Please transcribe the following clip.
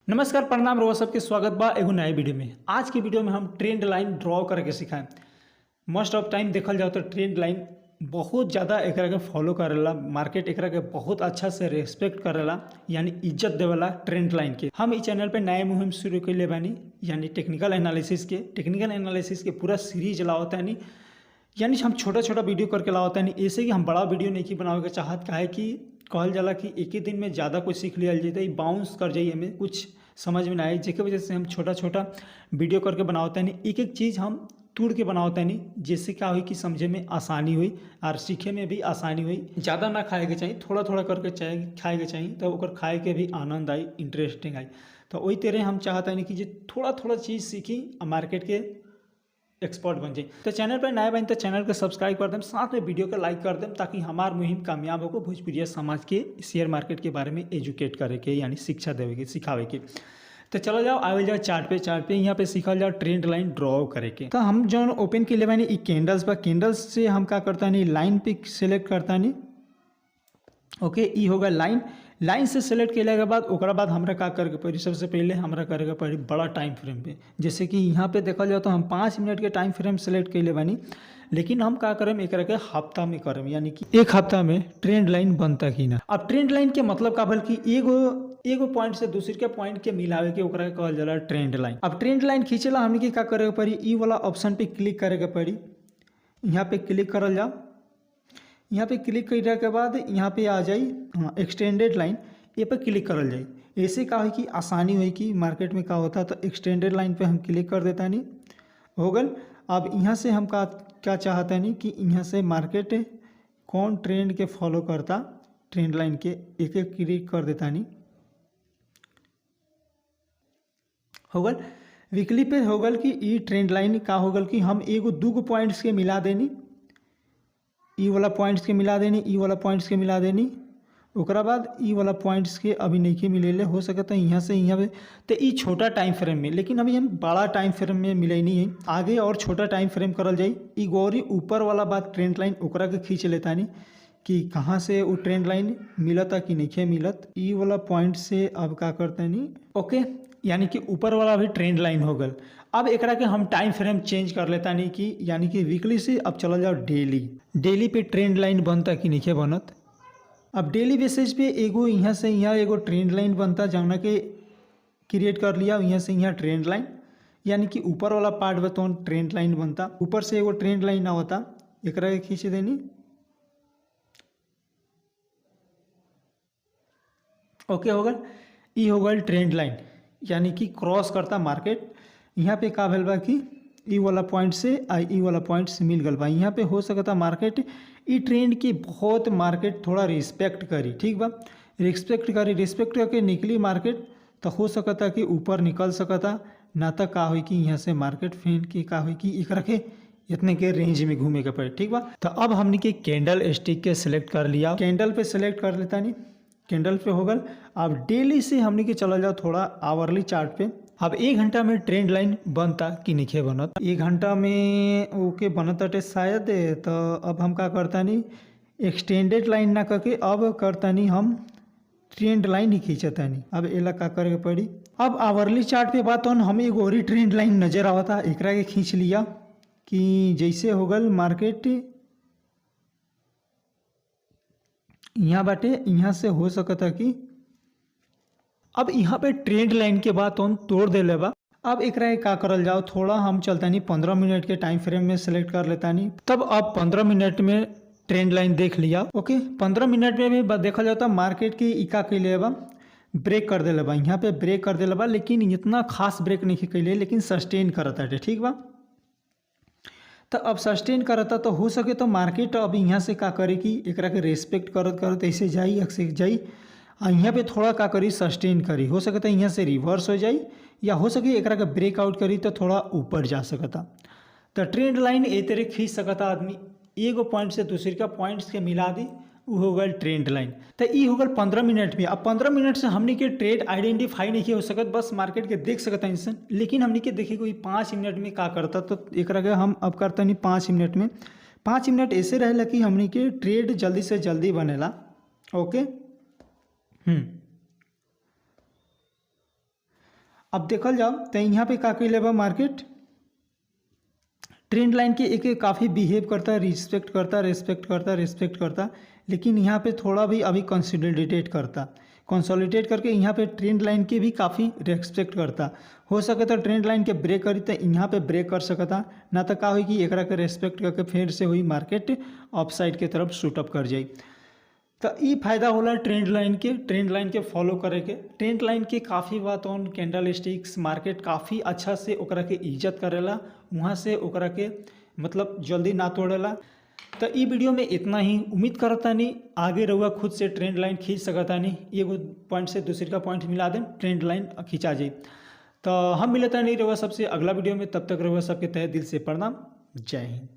नमस्कार, प्रणाम, रोआ सबके स्वागत बा एगो नया वीडियो में। आज के वीडियो में हम ट्रेंड लाइन ड्रॉ करके सिखाएं। मोस्ट ऑफ टाइम देखल जाओ तो ट्रेंड लाइन बहुत ज़्यादा एकरा के फॉलो करेला, मार्केट एकरा के बहुत अच्छा से रेस्पेक्ट करेला, यानी इज्जत देवेला ट्रेंड लाइन के। हम इस चैनल पे नया मुहिम शुरू कैले बानी, यानी टेक्निकल एनालिसिस के। टेक्निकल एनालिसिस के पूरा सीरीज लावतानी, यानी हम छोटा छोटा वीडियो करके लावतानी, ऐसे कि हम बड़ा वीडियो नहीं बनावे के चाहत। काहे कि कहल जाला कि एक ही दिन में ज़्यादा कुछ सीख लिया जाए बाउंस कर जाइए, हमें कुछ समझ में ना आए, जिसकी वजह से हम छोटा छोटा वीडियो करके बनावतानी। एक एक चीज़ हम तोड़ के बनावतानी, जिससे क्या हुई कि समझे में आसानी हुई और सीखे में भी आसानी हुई। ज़्यादा ना खाए के चाहिए, थोड़ा थोड़ा करके चाहे खाए के चाहिए, तो ओकर खाए के भी आनंद आई, इंटरेस्टिंग I. तो वही तरह हम चाहता नहीं कि जो थोड़ा थोड़ा चीज़ सीखी और मार्केट के एक्सपर्ट बन जाए। तो चैनल पर नया बन तो चैनल को सब्सक्राइब कर दें, साथ में वीडियो को लाइक कर दें, ताकि हमार मुहिम कामयाब हो भोजपुरिया समाज के शेयर मार्केट के बारे में एजुकेट करे के, यानी शिक्षा देवे के, सिखावे के। तो चलो जाओ आवे जाओ चार्ट पे। चार्ट पे यहाँ पे सीखल जाओ ट्रेंड लाइन ड्रॉ करे के। तो हम जो ओपन के लिए बानी कैंडल्स पर, कैंडल्स से हम का करता नहीं, लाइन पे सिलेक्ट करता नहीं। ओके, ई होगा लाइन। लाइन से सेलेक्ट कैला के बाद ओकरा बाद हमरा का करे पड़ी, सबसे पहले हमरा करे के पड़ी बड़ा टाइम फ्रेम पे। जैसे कि यहाँ पे देखल जाए तो हम 5 मिनट के टाइम फ्रेम सेलेक्ट कैले बानी, लेकिन हम का करम एकरा के हफ्ता में करम, यानी कि एक हफ्ता में ट्रेंड लाइन बनता कि ना। अब ट्रेंड लाइन के मतलब का भल कि एगो पॉइंट से दूसरे के पॉइंट के मिलावे के ओकरा के कहल जाला ट्रेंड लाइन। अब ट्रेंड लाइन खींचेला हमनी के का करे के पड़ी, ई वाला ऑप्शन पे क्लिक करे के पड़ी। यहाँ पे क्लिक करल जाओ। यहाँ पे क्लिक करला के बाद यहाँ पे आ जाई, हाँ, एक्सटेंडेड लाइन, ये पर क्लिक करल जाई। ऐसे का होई कि आसानी होई कि मार्केट में का होता, तो एक्सटेंडेड लाइन पे हम क्लिक कर देता नहीं, हो गल। अब यहाँ से हम का क्या चाहता नहीं कि यहाँ से मार्केट कौन ट्रेंड के फॉलो करता, ट्रेंड लाइन के एक एक क्लिक कर देता नहीं, हो गल। वीकली पे हो गल कि ई ट्रेंड लाइन का हो गल कि हम एगो दूगो पॉइंट्स के मिला देनी, ई वाला पॉइंट्स के मिला देनी, ई वाला पॉइंट्स के मिला देनी, ओकरा बाद ई वाला पॉइंट्स के अभी नहीं मिलेले, हो सकता है यहाँ से यहाँ पे, तो ई छोटा टाइम फ्रेम में, लेकिन अभी हम बड़ा टाइम फ्रेम में मिले नहीं है, आगे और छोटा टाइम फ्रेम करल जाई। ई गौरी ऊपर वाला बात ट्रेंड लाइन ओकरा के खींच लेता नहीं कि कहाँ से वो ट्रेंड लाइन मिलता कि नहीं मिलत। ई वाला पॉइंट से अब का करते नहीं, ओके, यानी कि ऊपर वाला भी ट्रेंड लाइन हो गल। अब एकरा के हम टाइम फ्रेम चेंज कर लेता नहीं कि यानी कि वीकली से अब चलल जाओ डेली। डेली पे ट्रेंड लाइन बनता कि नहीं बनत। अब डेली बेसिस पे एगो यहाँ से यहाँ एगो ट्रेंड लाइन बनता, जौना के क्रिएट कर लिया यहाँ से यहाँ ट्रेंड लाइन, यानी कि ऊपर वाला पार्ट में तो ट्रेंड लाइन बनता, ऊपर से एगो ट्रेंड लाइन ना होता, एकरा के खींच देनी। ओके, हो गल। ई हो गल ट्रेंड लाइन, यानी कि क्रॉस करता मार्केट। यहाँ पे का भेल बा कि ई वाला पॉइंट से आ ई वाला पॉइंट से मिल गल बा। यहाँ पे हो सकता मार्केट ई ट्रेंड की बहुत मार्केट थोड़ा रिस्पेक्ट करी, ठीक बा, रिस्पेक्ट करी, रिस्पेक्ट करके निकली मार्केट तो हो सकता कि ऊपर निकल सकता, ना तो का होई कि यहाँ से मार्केट फेन के का होई कि एकरा के इतने के रेंज में घूमे के पड़े, ठीक बा। तो अब हमने के कैंडल स्टिक के सिलेक्ट कर लिया, कैंडल पे सिलेक्ट कर लेता नहीं, कैंडल पे हो गल। अब डेली से हमने के चला जाओ थोड़ा आवरली चार्ट पे। अब 1 घंटा में ट्रेंड लाइन बनता कि नहीं बनत, 1 घंटा में ओके बनत अटे शायद। तो अब हम का करता नहीं, एक्सटेंडेड लाइन ना करके अब करता नहीं हम ट्रेंड लाइन ही खींचता नहीं। अब एला का करे के पड़ी, अब आवरली चार्ट पे बात हम एगो और ट्रेंड लाइन नजर आवता, एकरा के खींच लिया कि जैसे हो गल मार्केट यहाँ बाटे, यहाँ से हो सकता कि अब यहाँ पे ट्रेंड लाइन के बाद हम तोड़ दे लेबा। अब एकरा का करल जाओ, थोड़ा हम चलता नहीं 15 मिनट के टाइम फ्रेम में सेलेक्ट कर लेता नहीं, तब अब 15 मिनट में ट्रेंड लाइन देख लिया। ओके, 15 मिनट में भी देखा जाता मार्केट की इका के लिए बा ब्रेक कर दे बा, यहाँ पे ब्रेक कर दे बा, लेकिन इतना खास ब्रेक नहीं कैले, लेकिन सस्टेन करता है, ठीक बा। तो अब सस्टेन करता तो हो सके तो मार्केट अब यहाँ से का करे कि एकरा के रेस्पेक्ट करत करत ऐसे जाई ऐसे जाई, आ यहाँ पे थोड़ा का करी सस्टेन करी, हो सकता है यहाँ से रिवर्स हो जाई या हो सके एकरा के ब्रेकआउट करी तो थोड़ा ऊपर जा सकता। तो ट्रेंड लाइन ए तरह खींच सकता आदमी, एगो पॉइंट से दूसरे का पॉइंट्स के मिला दी, वो हो गल ट्रेंड लाइन। तो ई हो गल 15 मिनट में। अब 15 मिनट से हमनी के ट्रेड आइडेंटिफाई नहीं हो सकत, बस मार्केट के देख सकता इंसान, लेकिन हमनी के देखे कोई 5 मिनट में का करता, तो एकरा के हम अब करता नहीं 5 मिनट में। 5 मिनट ऐसे रहेला कि हमनी के ट्रेड जल्दी से जल्दी बनेला। ओके, अब देखल जाओ तो यहाँ पे का कैले बा मार्केट ट्रेंड लाइन के एक काफ़ी बिहेव करता, रिस्पेक्ट करता, रिस्पेक्ट करता, रिस्पेक्ट करता, लेकिन यहाँ पे थोड़ा भी अभी कंसोलिडेट करता, कंसोलिडेट करके यहाँ पे ट्रेंड लाइन के भी काफ़ी रेस्पेक्ट करता। हो सके तो ट्रेंड लाइन के ब्रेक करी तो यहाँ पे ब्रेक कर सकता, ना तो का होई कि एकरा के रेस्पेक्ट करके फिर से हुई मार्केट अपसाइड के तरफ शूटअप कर जाई। तो ई फायदा होला ट्रेंड लाइन के, ट्रेंड लाइन के फॉलो करे के। ट्रेंड लाइन के काफ़ी बात ऑन कैंडल स्टिक्स मार्केट काफ़ी अच्छा से ओकरा के इज्जत करेला, वहाँ से ओकरा के मतलब जल्दी ना तोड़ेला। तो ई वीडियो में इतना ही, उम्मीद करतानी आगे रहुआ खुद से ट्रेंड लाइन खींच सकतानी, एगो पॉइंट से दूसरे का पॉइंट मिला दें ट्रेंड लाइन खींचा जाए। तो हम मिलता नहीं रहुआ सबसे अगला वीडियो में, तब तक रहुआ सबके तहे दिल से प्रणाम, जय हिंद।